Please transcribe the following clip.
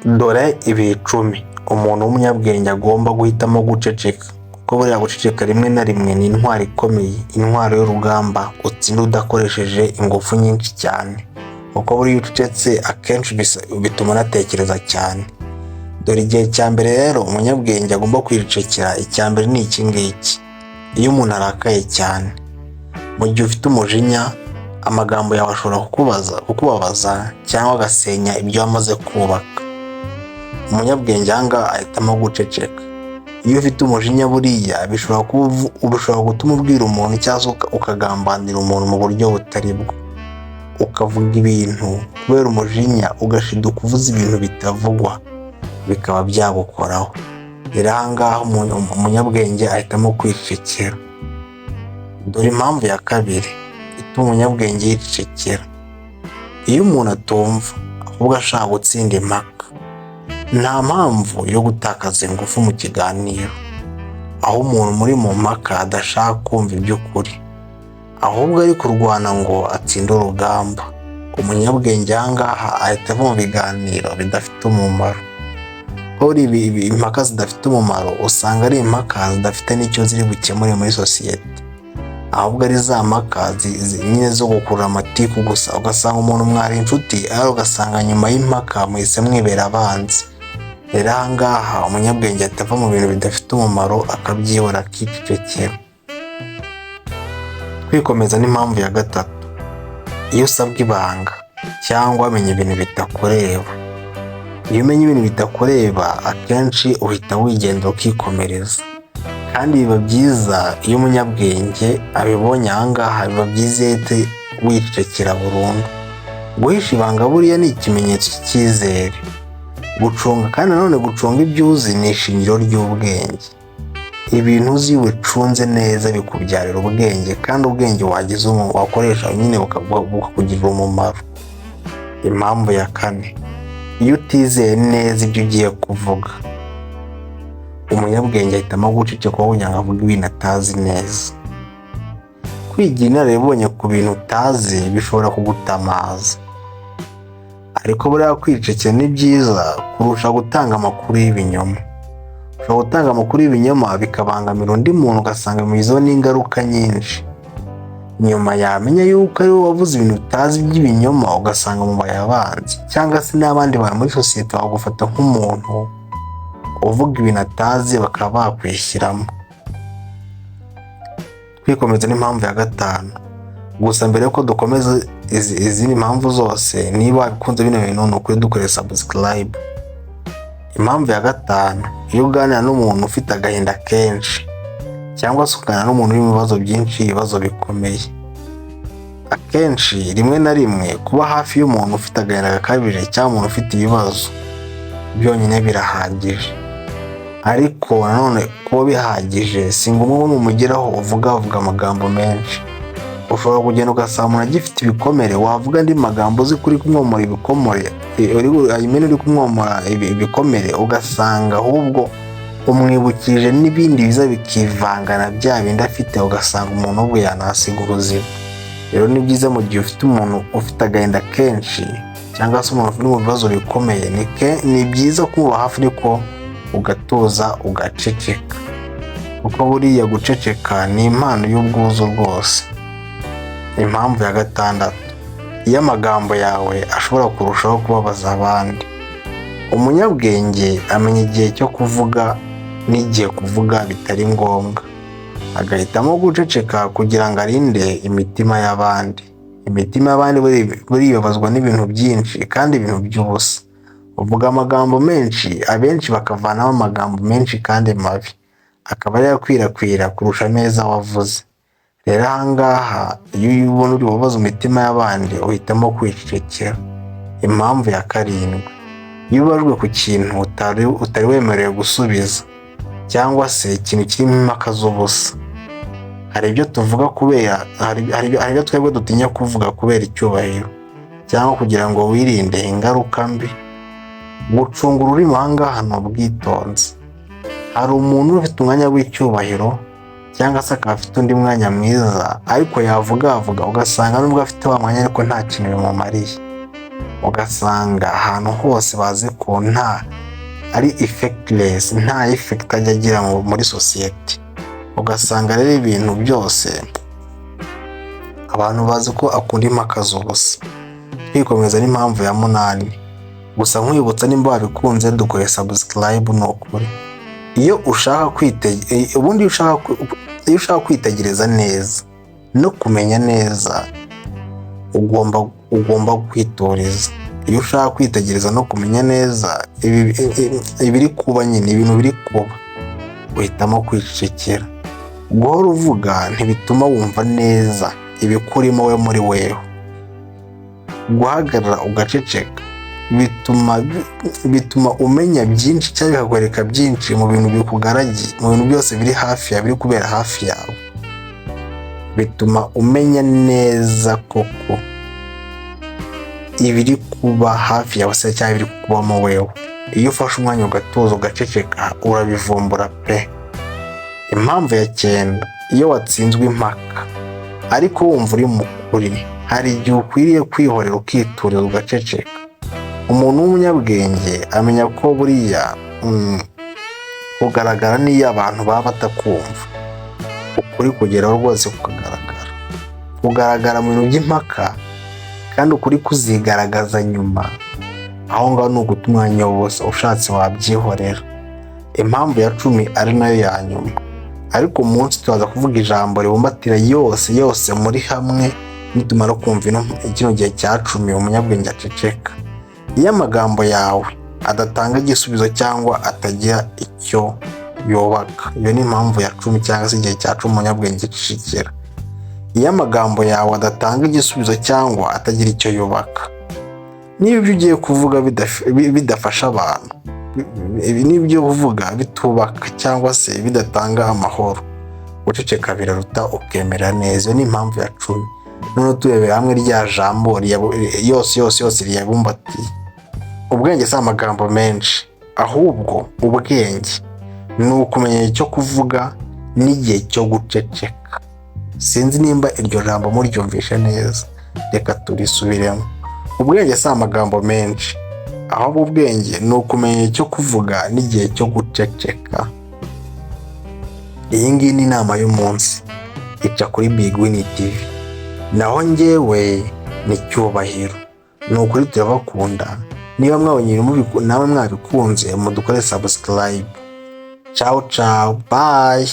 Dore ibihe 10 umuntu w'umunyabwenge agomba guhitamo guceceka, kuko buriya guceceka rimwe na rimwe ni intwaro ikomeye, intwaro y'urugamba utsinda udakoresheje ingufu nyinshi cyane, kuko buriya iyo ucecetse akenshi bituma unatekereza cyane. Dore igihe cya mbere rero umunyabwenge agomba kwicecekera, icya mbere ni iki ngiki: iyo umuntu arakaye cyane. Mu gihe ufite umujinya, amagambo yawe ashobora kukubabaza cyangwa agasenya ibyo wamaze kubaka. Umunyabwenge aha ngaha ahitamo guceceka. Iyo ufite umujinya buriya bishobora gutuma ubwira umuntu cyangwa se ukagambanira umuntu mu buryo butari bwo, ukavuga ibintu kubera umujinya, ugashiduka uvuze ibintu bitavugwa, bikaba byagukoraho. Rero aha ngaha umunyabwenge ahitamo kwicecekera. Dore impamvu ya kabiri ituma umunyabwenge yicecekera: iyo umuntu atumva ahubwo ashaka gutsinda impaka. Nta mpamvu yo gutakaza ingufu mu kiganiro aho umuntu muri mu mpaka adashaka kumva iby'ukuri, ahubwo ari kurwana ngo atsinde urugamba. Umunyabwenge aha ngaha ahita ava mu biganiro bidafite umumaro. Kuko impaka zidafite umumaro usanga ari impaka zidafite n'icyo ziri bukemure muri sosiyete, ahubwo ari za mpaka nyine zo gukurura amatiku gusa, ugasanga umuntu mwari inshuti ariko ugasanga nyuma y'impaka muhise mwibera abanzi. Rero aha ngaha umunyabwenge ahita ava mu bintu bidafite umumaro, akabyihora, akicecekera. Twikomeza n'impamvu ya gatatu: iyo usabwa ibanga cyangwa wamenya ibintu bitakureba. Iyo umenya ibintu bitakureba, akenshi uhita wigendera ukikomereza, kandi biba byiza iyo umunyabwenge abibonye. Aha ngaha biba byiza iyo uhita wicecekera burundu. Guhisha ibanga buriya ni ikimenyetso cy'icyizere. Gucunga kandi nanone gucunga ibyo uzi ni ishingiro ry'ubwenge. Ibintu uzi iyo ubicunze neza bikubyarira ubwenge, kandi ubwenge wagize wakoresha nyine bukakugirira umumaro. Impamvu ya kane: iyo utizeye neza ibyo ugiye kuvuga. Umunyabwenge ahitamo guceceka kugira ngo avuge ibintu atazi neza. Kwigira inararibonye ku bintu utazi bishobora kugutamaza, ariko buriya kwicecekera ni byiza kurusha gutanga amakuru y'ibinyoma. Ushobora gutanga amakuru y'ibinyoma bikabangamira undi muntu, ugasanga bimugizeho n'ingaruka nyinshi. Nyuma yamenya yuko ari wowe wavuze ibintu utazi by'ibinyoma, ugasanga mubaye abanzi, cyangwa se n'abandi bantu muri sosiyete bagufata nk'umuntu uvuga ibintu atazi, bakaba bakwishyiramo. Twikomeza n'impamvu ya gatanu. Gusa mbere yuko dukomeza izindi mpamvu zose, niba wabikunze bino bintu, ni ukuri dukore subscribe. Impamvu ya gatanu: iyo uganira n'umuntu ufite agahinda kenshi, cyangwa se ukaganira n'umuntu uri mu bibazo byinshi, ibibazo bikomeye, akenshi rimwe na rimwe kuba hafi y'umuntu ufite agahinda gakabije cyangwa umuntu ufite ibibazo byonyine birahagije. Ariko nanone kuba bihagije si ngombwa ngo numugeraho uvuga avuga amagambo menshi. Ushobora kugenda ugasanga umuntu agifite ibikomere, wavuga andi magambo uzi ko uri kumwomora ibikomere, I mean uri kumwomora ibikomere, ugasanga ahubwo umwibukije n'ibindi biza bikivanga na bya bindi afite, ugasanga umuntu ubwe yanahasiga ubuzima. Rero ni byiza mu gihe ufite umuntu ufite agahinda kenshi cyangwa se umuntu uri mu bibazo bikomeye, ni byiza kumuba hafi ariko ugatuza, ugaceceka, kuko buriya guceceka ni impano y'ubwuzu rwose. Impamvu ya gatandatu: iyo amagambo yawe ashobora kurushaho kubabaza abandi. Umunyabwenge amenya igihe cyo kuvuga n'igihe kuvuga bitari ngombwa, agahitamo guceceka kugira ngo arinde imitima y'abandi. Imitima y'abandi buribabazwa n'ibintu byinshi kandi ibintu by'ubusa. Uvuga amagambo menshi, abenshi bakavanamo amagambo menshi kandi mabi, akaba yakwirakwira kurusha ameza wavuze. Rero aha ngaha iyo ubona uri bubabaze imitima y'abandi, uhitamo kwicecekera. Impamvu ya karindwi: iyo ubajwe ku kintu utari wemerewe gusubiza, cyangwa se ikintu kirimo impaka z'ubusa. Hari ibyo tuvuga kubera hari ibyo twebwe dutinya kuvuga kubera icyubahiro cyangwa kugira ngo wirinde ingaruka mbi. Gucunga ururimi aha ngaha ni ubwitonzi. Hari umuntu ufite umwanya w'icyubahiro cyangwa se akaba afite undi mwanya mwiza, ariko yavuga avuga ugasanga nubwo afite wa mwanya ariko nta kintu bimumariye. Ugasanga ahantu hose bazi ko nta ari effectless, nta effect ajya agira muri sosiyete. Ugasanga rero ibintu byose abantu bazi ko akunda impaka z'ubusa. Twikomeza n'impamvu ya munani. Gusa nkwibutsa, nimba wabikunze, dukore subscribe. Ni ukuri, iyo ushaka kwite ubundi iyo ushaka kwitegereza neza no kumenya neza, ugomba kwitoreza. Iyo ushaka kwitegereza no kumenya neza ibiri kuba nyine, ibintu biri kuba, uhitamo kwicecekera. Guhora uvuga ntibituma wumva neza ibikurimo we muri weho. Guhagarara ugaceceka bituma umenya byinshi cyangwa bikakwereka byinshi mu bintu bikugaragiye, mu bintu byose biri hafi yawe, biri kubera hafi yawe. Bituma umenya neza koko ibiri kuba hafi yawe se cyangwa ibiri kukubamo wewe. Iyo ufashe umwanya ugatuza, ugaceceka, urabivumbura pe. Impamvu ya cyenda: iyo watsinzwe impaka ariko wumva uri mu kuri, hari igihe ukwiriye kwihorera, ukiturira, ugaceceka. Umuntu w'umunyabwenge amenya ko buriya kugaragara n'iyo abantu baba batakumva, ukuri kugeraho rwose kukagaragara. Kugaragara mu bintu by'impaka kandi ukuri kuzigaragaza nyuma, aho ngaho ni uguta umwanya wose, ushatse wabyihorera. Impamvu ya 10, ari nayo ya nyuma, ariko umunsi turaza kuvuga ijambo ribumbatira yose yose muri hamwe nitumara kumva kino gihe cya 10 umunyabwenge aceceka. Iyo amagambo yawe adatanga igisubizo cyangwa atagira icyo yubaka, iyo ni impamvu ya 10 cyangwa se igihe cya 10 umunyabwenge acecekera. Iyo amagambo yawe adatanga igisubizo cyangwa atagira icyo yubaka, niba ibyo ugiye kuvuga bidafasha abantu, ibi ni ibyo kuvuga bitubaka cyangwa se bidatanga amahoro, guceceka biraruta, ukemera neza. Iyo ni impamvu ya 10. Noneho turebera hamwe rya jambo yose yose yose riyabumbatiye. Ubwenge si amagambo menshi, ahubwo ubwenge ni ukumenya icyo kuvuga n'igihe cyo guceceka. Sinzi nimba iryo jambo muryumvishe neza, reka turisubiremo. Ubwenge si amagambo menshi, ahubwo ubwenge ni ukumenya icyo kuvuga n'igihe cyo guceceka. Iyi ngiyi ni inama y'umunsi ica kuri Big Win TV, naho njyewe ni Cyubahiro. Ni ukuri turabakunda. Niba mwabonye ibintu nawe mwabikunze, mudukore subscribe. Ciao ciao, bye.